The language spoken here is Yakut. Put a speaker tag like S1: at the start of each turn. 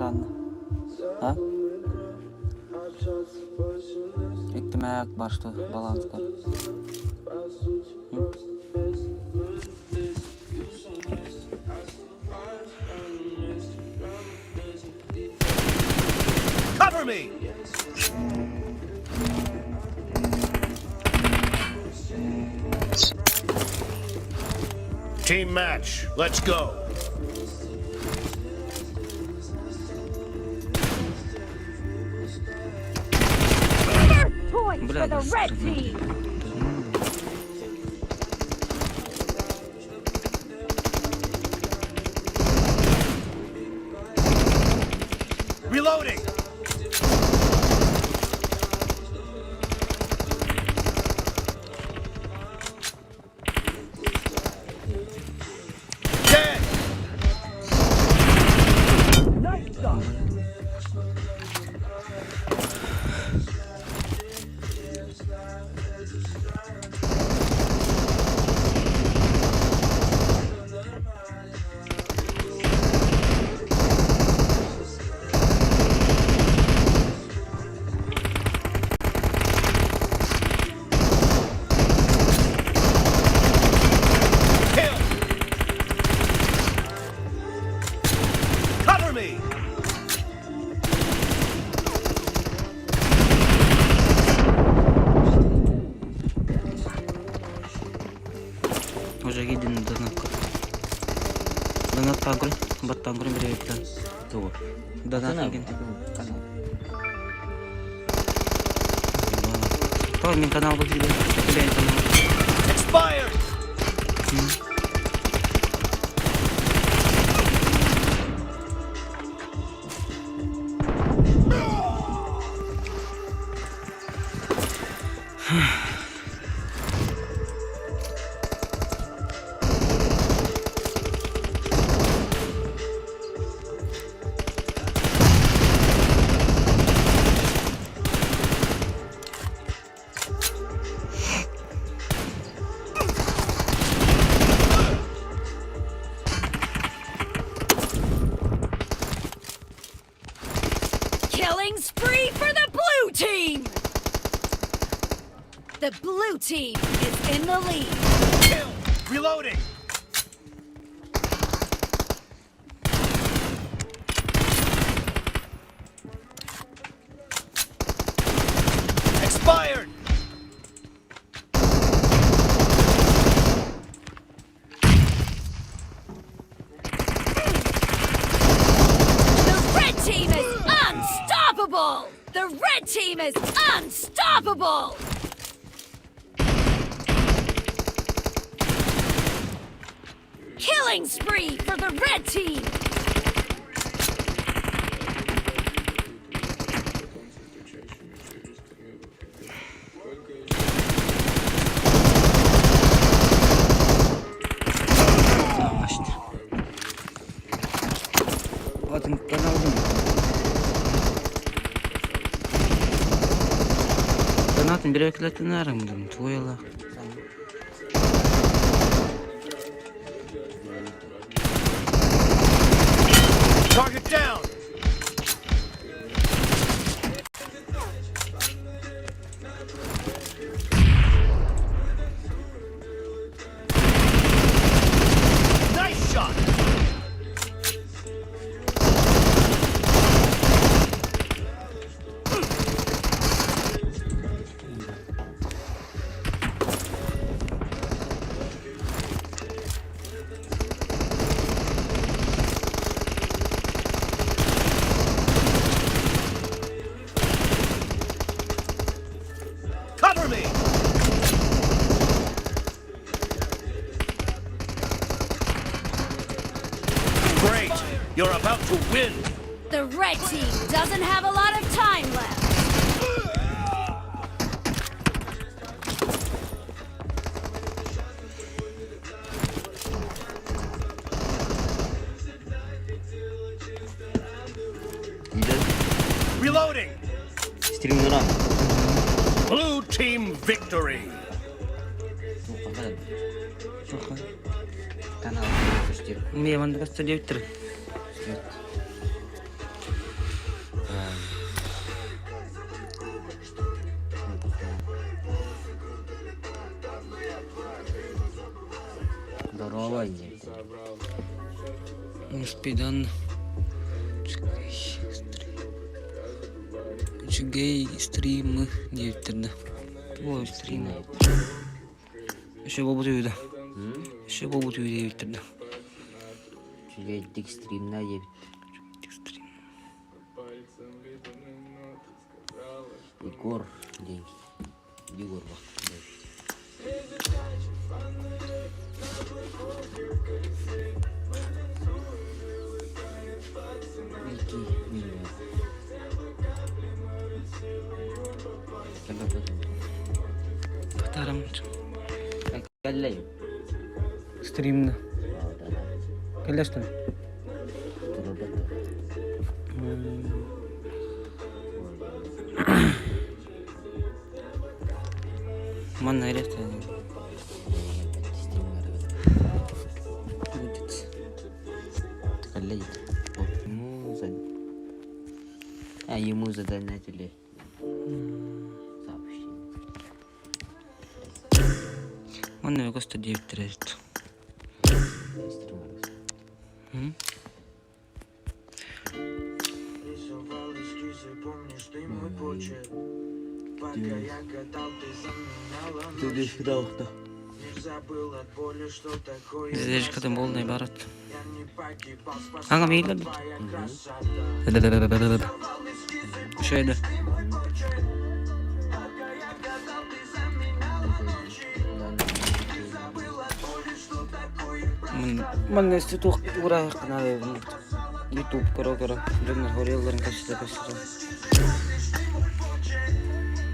S1: ранно. А? Иктимээк башты баланска.
S2: Cover me! Team match, let's go.
S3: First point
S1: Бля,
S3: for the red team.
S2: Reloading! Dead! Kill! Cover me!
S1: Уже киирдин донатка. Донаттаан көрүн, баттаан көрүн бириэбиттэн.
S4: Тугу?
S1: Донат
S4: Канал.
S1: деген.
S4: Канал.
S1: Тоҕо мин каналбын билбэт бэйэм канал.
S2: Expired!
S3: Killing spree for the blue team. The blue team is in the lead.
S2: Kill! Reloading! Expired!
S3: The red team is unstoppable. The red team is unstoppable. Killing spree for the red team.
S1: Ашты. Атын каналдын. Донатын бирэкилеттен арымдым, туйла.
S2: Target down! Nice shot! Cover me! Great! You're about to win!
S3: The red team doesn't have a lot of time left.
S4: Идет.
S2: Reloading!
S4: Стримнуран.
S2: Blue team victory!
S4: Ну, какая
S1: Тоха.
S4: канал көстер.
S1: Мен манды көстөр диэбиттэр.
S4: Свет. Здорово, диэбитэ.
S1: Успейдан Үчүгэй стримы диэбиттэр да. Ой, стрим. Еще буолбут үһү да. Еще буолбут үһү диэбиттэр да.
S4: Үчүгэйдик стримна диэбит.
S1: Үчүгэйдик стрим.
S4: Егор диэн Егор Ики минут.
S1: Татарам
S4: Кэллэйим.
S1: стримна. Кэллэстин.
S4: Турурбат.
S1: Манна эрэ Будет.
S4: Кэллэйит. Ему за... А ему задонатили сообщение.
S1: Манна көстө диэбиттэр эбит.
S4: Стример.
S1: М?
S5: Рисовал эскизы, помнишь ты мой почерк. Пока я гадал, ты заменяла ночи. Не забыл от боли, что такое
S1: Задержкатын полный барат.
S5: Я не погибал,
S1: Ага,
S5: спасала
S1: мейлер.
S5: твоя красота.
S1: Шөйді. Манна институт ура YouTube көрө-көрө дьоннор хоруйалларын кэпсэтэ-кэпсэтэ.